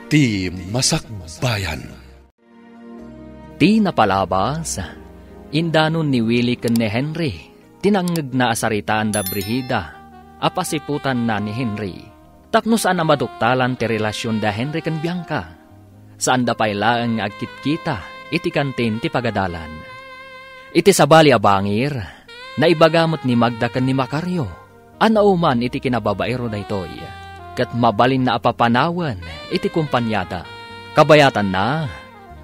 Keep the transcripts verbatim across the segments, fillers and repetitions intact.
Ti Masakbayan. Ti napalabas, indanon ni Willie ken ni Henry ti nangngegna a saritaan da Brigida a pasiputanna ni Henry. Tapno saan a maduktalan ti relasion da Henry ken Bianca, saanda pay laeng nga agkitkita iti kantin ti pagadalan. Iti sabali a bangir, naibaga met ni Magda ken ni Macario a nauman iti kinababaero daytoy, ket mabalinna a papanawen iti kompaniada. Kabayatanna,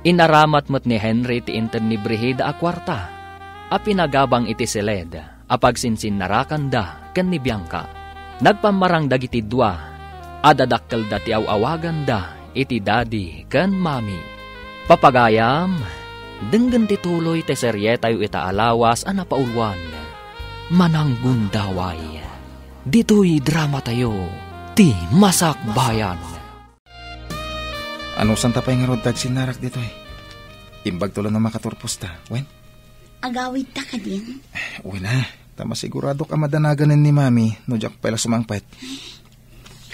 inaramat met ni Henry ti inted ni Brigida a kuarta a pinagabang iti siled a pagsinsinnarakanda ken ni Bianca. Nagpammarang dagiti dua a dadakkelda ti aw-awaganda iti daddy ken mommy. Papagayam, denggen ti tuloy ti serietayo ita a lawas a napauluan, Mananggundaway. Ditoy dramatayo, Ti Masakbayan. Anusanta pay ngarud ta agsinnarak ditoy? Imbagto la no makaturposta, wen? Agawidta kadin? Wen a, ta masiguradok a madanaganen ni Mami no diak pay la sumangpet.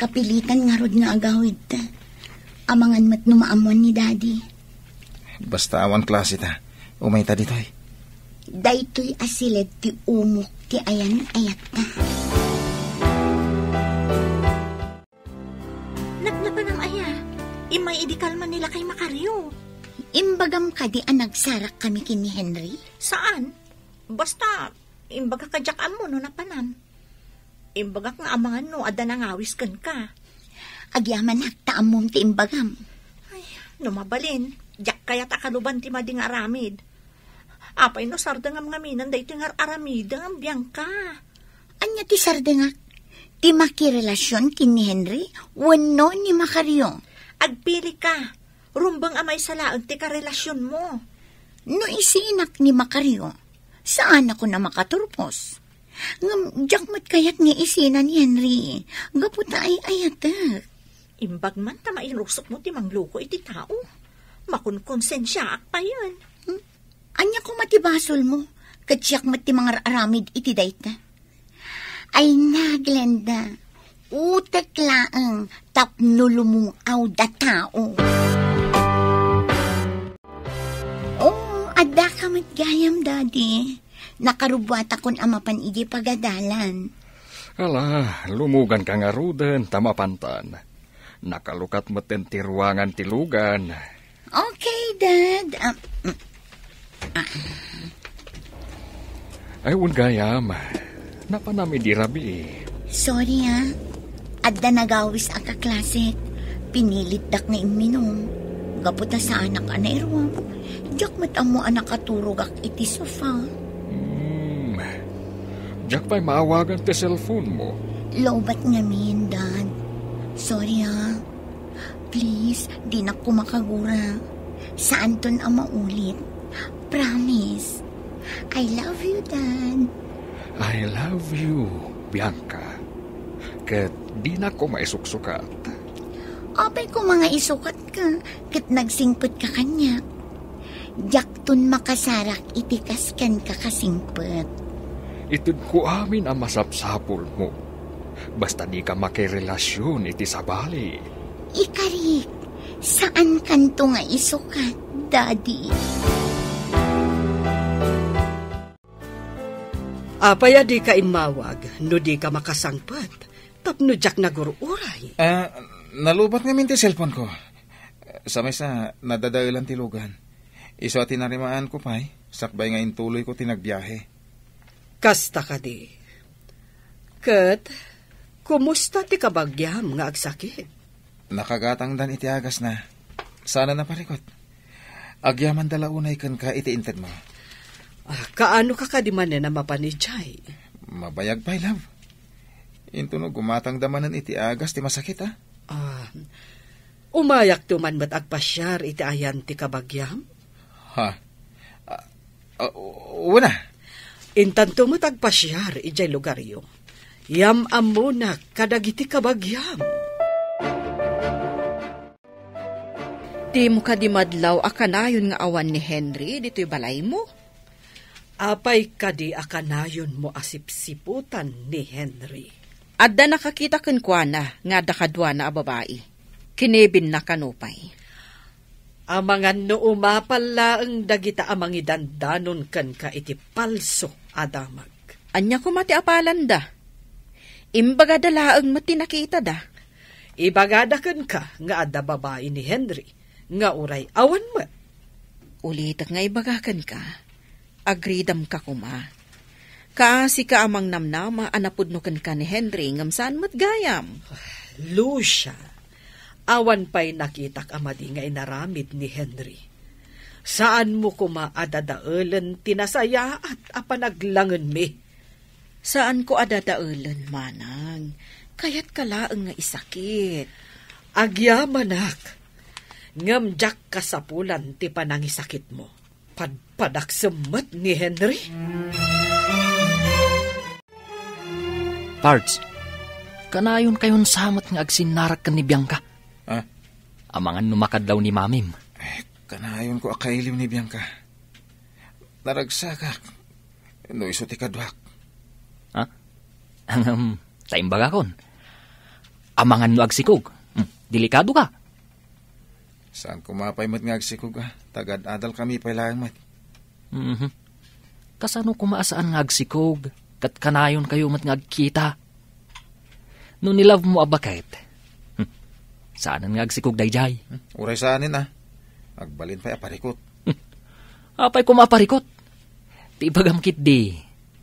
Kapilitan ngarud nga agawidta. Amangan met no maammuan ni Daddy. Basta awan klaseta. Umayta ditoy. Daytoy a siled ti umok ti ayan-ayatta. Napnapanam aya, immay idi kalman ni lakay Macario. Imbagam kadi a nagsarakkami ken ni Henry? Saan? Basta, imbagak a diak ammo no napanam. Imbagak nga amangan no adda nangawis kenka. Agyamanak ta ammom ti imbagam. Ay, no mabalin, diak kayat a kaluban ti madi nga aramid. Apay no sardengam ngamin daytoy nga ar-aramidem, Bianca? Ania ti sardengak? Ti makirelasion ken ni Henry wenno ni Macario? Agpili ka. Rumbeng a maysa laeng ti karelasionmo. No isinak ni Macario, saanakon a makaturpos. Ngem diak met kayat nga isina ni Henry, gapu ta ay-ayatek. Imbag man ta mainusotmo ti mangloko iti tao. Makonkonsensiaak payen. Hmm? Ania koma ti basolmo? Ket siak met ti mangar-aramid iti dayta. Ay na, Glenda. Utek laeng tapno lumung-awda tao. Oh, addaka met gayam, Daddy. Nakarubbuatakon a mapan idiay pagadalan. Ala, lumuganka ngaruden ta mapantan. Nakalukat metten ti ruangan ti lugan. Okay, Dad. Ah, mm, ah. Ay, wen gayam. Napanam idi rabii. Sorry, ah. Adda nagawis a kaklasek. Pinilitdak nga imminum. Gapu ta saanak a nairuam. Diak met ammo a nakaturogak iti sofa. Hmm. Diak pay maawagan ti cellphone mo. Lowbat ngamin, Dad. Sorry, ah. Please, dinak koma kagura. Saanton a maulit. Promise. I love you, Dad. I love you, Bianca. Ket dinak koma isuksukat. Apay koma nga isukatka, ket nagsingpetka kaniak. Diakton makasarak iti kas kenka kasingpet. Itedko amin a masapsapulmo. Basta dika makirelasion iti sabali. Ikarik, saankanto nga isukat, Daddy. Apay a dika immawag no dika makasangpet tapno diak nagur-uray? Ah, nalubat ngamin ti cellphone ko. Sa maysa, nadadaelan ti lugan. Isu a tinarimaanko pay, sakbay nga intuloyko ti nagbiahe. Kasta kadi. Ket, kumusta ti kabagiam nga agsakit? Nakagatangdan iti agasna. Saan a naparikut. Agyamanda la unay kenka iti intedmo. Ah, kaano ka kadi manen a mapan idiay? Mabayag pay, love. Intono gumatangda manen iti agas ti masakit, ah. Ah, umayakto man met agpasiar iti ayan ti kabagiam? Ha? Ah, ah, wen a. Intanto met agpasiar idiay lugaryo. Yam-ammonak kadagiti kabagiam. Dimo kadi madlaw a kanayon nga awan ni Henry ditoy balaymo? Apay kadi a kanayonmo a sipsiputan ni Henry? Adda nakakita kenkuana nga adda kaduana a babai. Kinibinna kano pay. Amangan no umapal laeng dagita a mangidandanon kenka iti palso a damag. Ania koma ti apalanda? Imbagada laeng met ti nakitada. Ibagada kenka nga adda babai ni Henry nga uray awan met. Ulitek nga ibaga kenka, agridamka koma. Kaasika a mangnamnama a napudno kenka ni Henry ngem saan met gayam. Lucia, awan pay nakitak a madi nga inaramid ni Henry. Saanmo koma a dadaelen ti nasayaat a panaglangenmi. Saanko a dadaelen, manang. Kayatka laeng nga isakit. Agyamanak, ngem diak kasapulan ti panangisakitmo. Padpadak semmet ni Henry. Pards, kanayonkayon sa met nga agsinnarak ken ni Bianca. Ah? Amangan no makadlaw ni Mamim. Eh, kanayonko a kailiw ni Bianca. Naragsakak no isu ti kaduak. Ha? Ngem, ta imbagakon. Amangan no agsikog. Hmm, delikado ka. Saan koma pay met nga agsikog, ah. Tagad-adal kami pay laeng met. Mhm. Kasano koma a saan nga agsikog, ket kanayonkayo met nga agkita? No ni-love mo a baket, hmm, saanen nga agsikog daydiay. Hmm, uray saanen, ah. Agbalin pay a parikot. Hmm. Apay koma a parikot? Ti ibagam ketdi,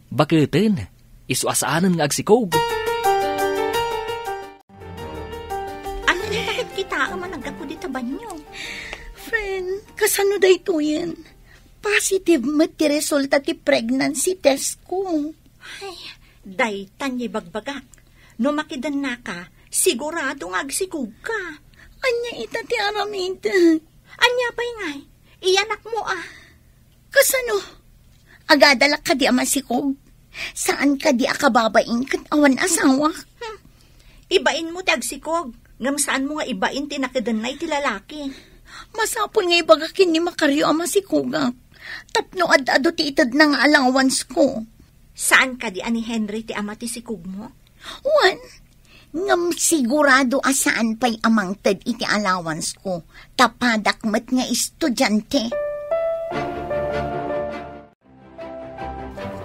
baketen, isu a saanen nga agsikog. Ania dayta ket kitaem a naggapu dita banio? Friend, kasano daytoyen? Positive met ti resulta ti pregnancy test ko. Ay, daytan nga ibagbagak. No makidennaka, sigurado nga agsikogka. Ania ita ti aramidek? Ania pay ngay? Iyanakmo a. Kasano? Agadalak kadi a masikog? Saan kadi a kababain ket awan asawa? Hmm. Ibainmo ti agsikog, ngem saanmo nga ibain ti nakidenna iti lalaki. Masapul nga ibaga ken ni Macario a masikogak. Tapno ad-adu ti itedna nga allowance ko. Saan kadi a ni Henry ti ama ti sikogmo? Wen, ngem sigurado a saan pay a mangted iti allowance ko, ta padak met nga estudiante.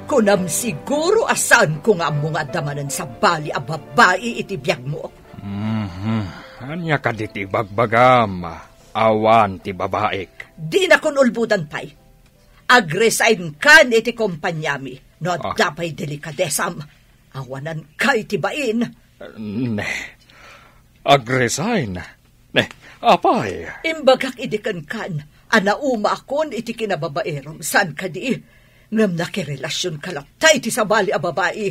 Kunam siguro a saanko nga ammo nga adda manen sabali a babai iti biagmo. Mhm. Ania kadi ti ibagbagam? Awan ti babaik. Dinakon ulbodan pay. Agresign kan iti kompaniami no adda pay delikadesam. Awananka iti bain. Ne. Agresign? Ne, apay? Imbagak idi kenkan a naumaakon iti kinababaerom, saan kadi? Ngem nakirelasionka latta iti sabali a babai.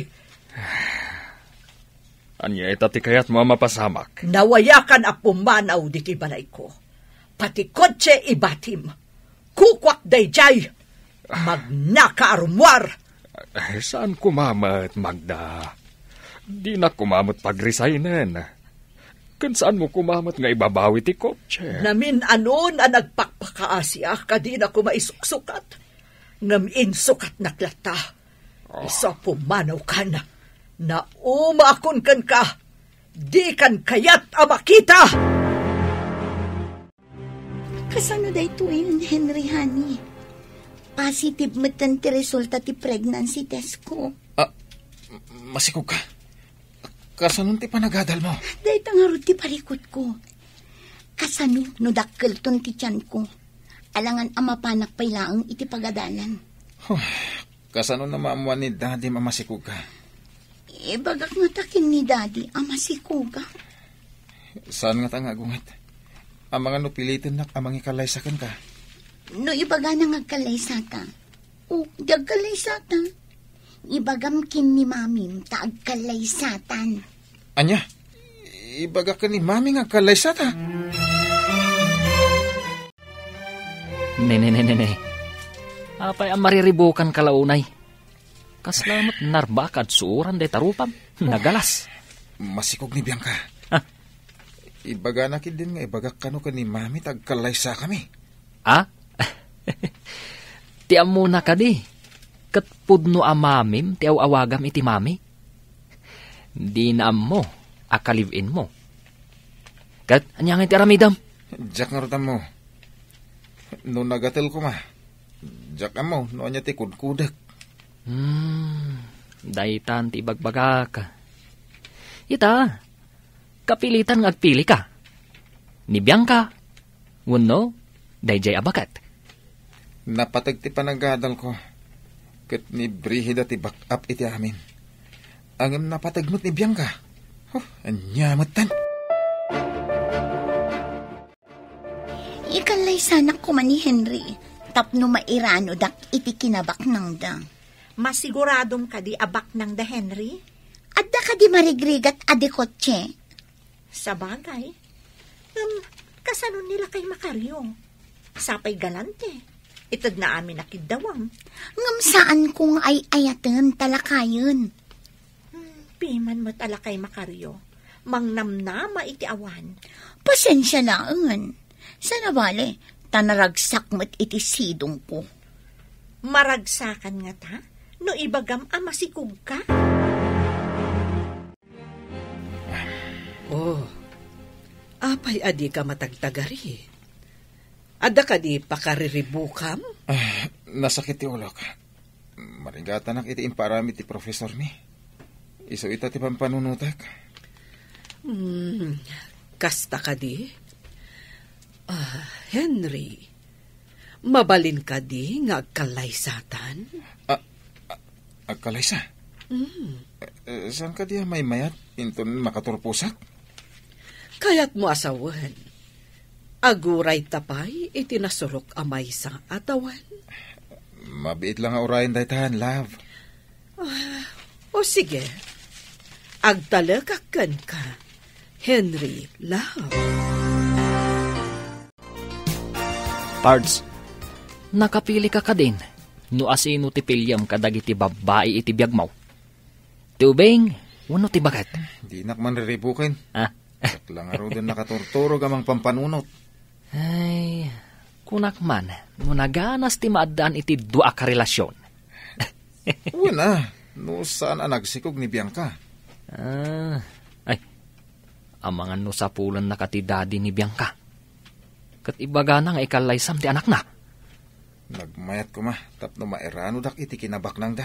Ania ita ti kayatmo a mapasamak? Nawayakan a pumanaw ditoy balayko. Pati kotse ibatim. Kukuak daydiay. Magnaka a rummuar. Eh, saan koma met, Magda? Dinak koma met pagresignen. Ken saanmo koma met nga ibabawi ti kotse? Namin-anon a nagpakpakaasiak a dina koma isuksukat. Ngem insukatnak latta. Oh. Isu a pumanawkan. Naumaakon kenka. Dikan kayat a makita! Kasano daytoyen, Henry, honey? Positive metten ti resulta ti pregnancy test ko. Ah, m-, masikog ka? Kasano ti panagadal mo? Dayta ngarud ti parikot ko. Kasano no dakkelton ti tiyan ko? Alangan a mapanak pay laeng iti pagadalan. Huh, kasano no maammuan ni Daddy a masikog ka? Ibagak ngata ken ni Daddy a masikogak. Saan ngata nga agunget? Amangan no pilitennak a mangikallaysa kenka? No ibagana nga agkallaysata, o, di agkallaysata. Ibagam ken ni Mamim ta agkallaysatan. Ania? Ibagak ken ni Mami nga agkallaysata? Ne, ne, ne, ne, ne. Apay a mariribukanka la unay? Kasla met narbaka a suoran dayta rupam. Nagalas. Masikog ni Bianca. Ah. Ibagana ketdin nga ibagak kano ken ni Mami ta agkallaysakami. Ah? Ti ammona kadi, ket pudno a Mamim ti aw-awagam iti Mami. Dina ammo a ka-live-in mo. Ket ania ngay ti aramidem? Diak ngarud ammo. No nagatel koma, diak ammo no ania ti kudkudek. Hmm, daytan ti ibagbagak. Ita, kapilitan nga agpilika. Ni Bianca, wenno daydiay a baket. Napateg ti panagadalko, ket ni Brigida ti back-up iti amin. Ngem napateg met ni Bianca. Huh, ania metten? Ikallaysanak koma ni Henry tapno mairanodak iti kinabaknangda. Masiguradom kadi a baknangda, Henry? Adda kadi marigrigat a dekotse? Sabagay. Ngem, kasano ni lakay Macario? Sapay galante. Itedna amin a kiddawam. Ngem saanko nga ay-ayaten ta lakayen. Hmm, piman met a lakay Macario. Mangnamnama iti awan. Pasensia laengen. Saan a bale, ta naragsak met iti sidongko. Maragsakan ngata? No ibagam a masikogka? Oh, apay a dika matagtagari? Adda kadi pakariribukam? Ah, nasakit ti ulok. Marigatanak iti impaaramid ti profesormi. Isu ita ti pampanunotek. Hmm, kasta kadi? Ah, Henry, mabalin kadi nga agkallaysatan? Ah, ah, agkallaysa? Hmm. Eh, eh, saan kadi a maymayat inton makaturposak? Kayatmo a sawen, aguray ta pay iti nasurok a maysa a tawen? Mabiit la nga urayen daytan, love. Ah, o sige. Agtalekak kenka, Henry, love. Pards, nakapilika kadin no asino ti piliem kadagiti babbai iti biagmo? Ti ubing wenno ti baket? Dinak man riribuken. Ah. Diak la ngaruden nakaturturog a mangpampanunot. Ay, kunak man, no naganas ti maaddaan iti dua a karelasion. Wen a, no saan a nagsikog ni Bianca. Ah, ay, amangan no sapulennaka ti daddy ni Bianca. Ket ibagana nga ikallaysam ti anakna. Nagmayat koma tapno mairanodak iti kinabaknangda.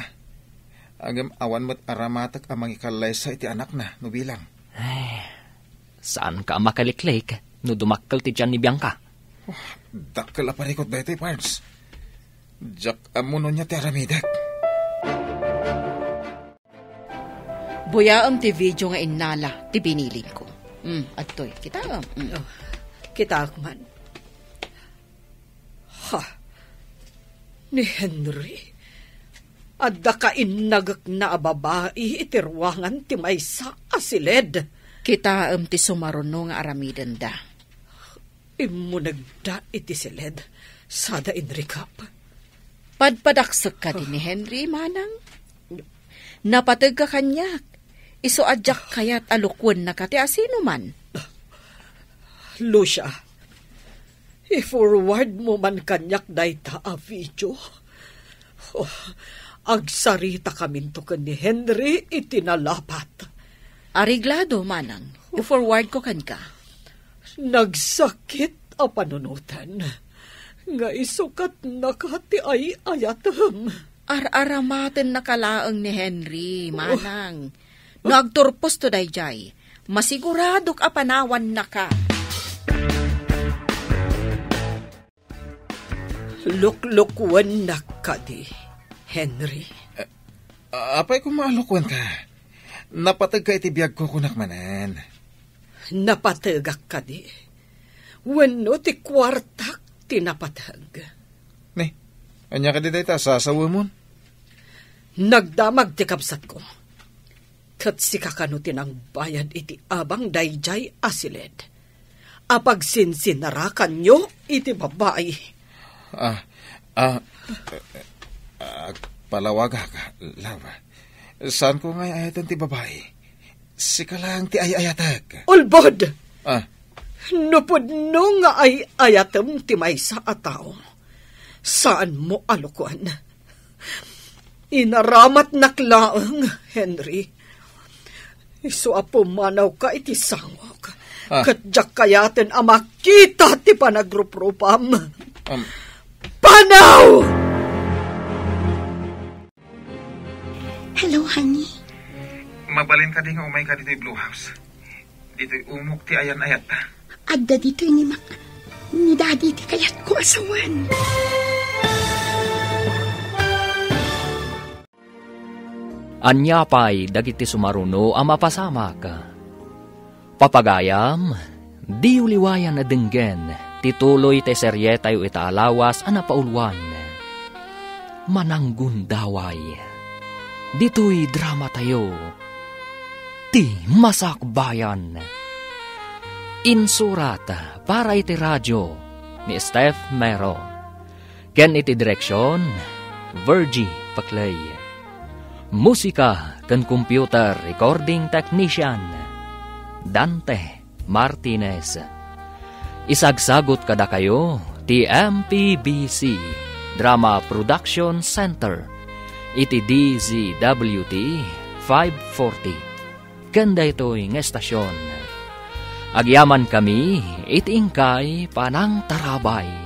Ngem awan met aramatek a mangikallaysa iti anakna no bilang. Ay, saanka a makaliklik no dumakkel ti tian ni Bianca. Oh, dakkel a parikut daytoy, Pards. Diak ammo no ania ti aramidek. Buyaem ti video nga innala ti binilinko. Mm, adtoy. Kitaem? Mm. Oh, kitaek man. Ha? Ni Henry? Adda kainnagekna a babai iti ruangan ti maysa a siled. Kitaem ti sumaruno nga aramidenda. Immunegda iti siled, sada inrikap. Padpadaksek kadi ni Henry, manang? Napategka kaniak. Isu a diak kayat a lukuennaka ti asinoman. Lucia, i-forward mo man kaniak dayta a video. Oh, agsarita kaminto ken ni Henry iti nalapat. Areglado, manang. I-forward ko kenka. Nagsakit a panunoten nga isu ket naka ti ay-ayatem. Ar-aramatennaka laeng ni Henry, oh, manang. No agturposto daydiay, masiguradok a panawannaka. Luklukuennak kadi, Henry. Eh, apay koma a lukuenka? Napategka iti biagko, kunak manen. Napategak kadi? Wenno ti kuartak ti napateg? Ni, ania kadi dayta a sasawemon? Nagdamag ti kabsatko. Ket sika kano ti nangbayad iti abang daydiay a siled a pagsinsinarakanyo iti babai. Ah, ah, agpalawagak, love. Saanko nga ay-ayaten ti babai. Sika laeng ti ay-ayatek. Ulbod! Ah. No pudno nga ay-ayatem ti maysa a tao, saanmo a lukuen. Inaramatnak laeng, Henry. Isu a pumanawka iti sangok, Ah. Ket diak kayaten a makita ti panagruprupam. Um. Panaw! Hello, honey. Mabalin kadi nga umayka ditoy Blue House? Ditoy umok ti ayan-ayatta. Adda ditoy ni Ma-, ni Daddy ti kayatko a sawen. Ania pay dagiti sumaruno a mapasamak? Papagayam, diyo liwayan a denggen ti tuloy ti serietayo ita a lawas a napauluan, Mananggundaway. Ditoy dramatayo, Ti Masakbayan. Insurat para iti radio ni Steph Mero. Ken iti direksion, Virgie Paclay. Musika ken computer recording technician, Dante Martinez. Isagsagut kadakayo ti M P B C Drama Production Center iti D Z W T five forty. Ken daytoy nga estasion, agyamankami iti inkay panangtarabay.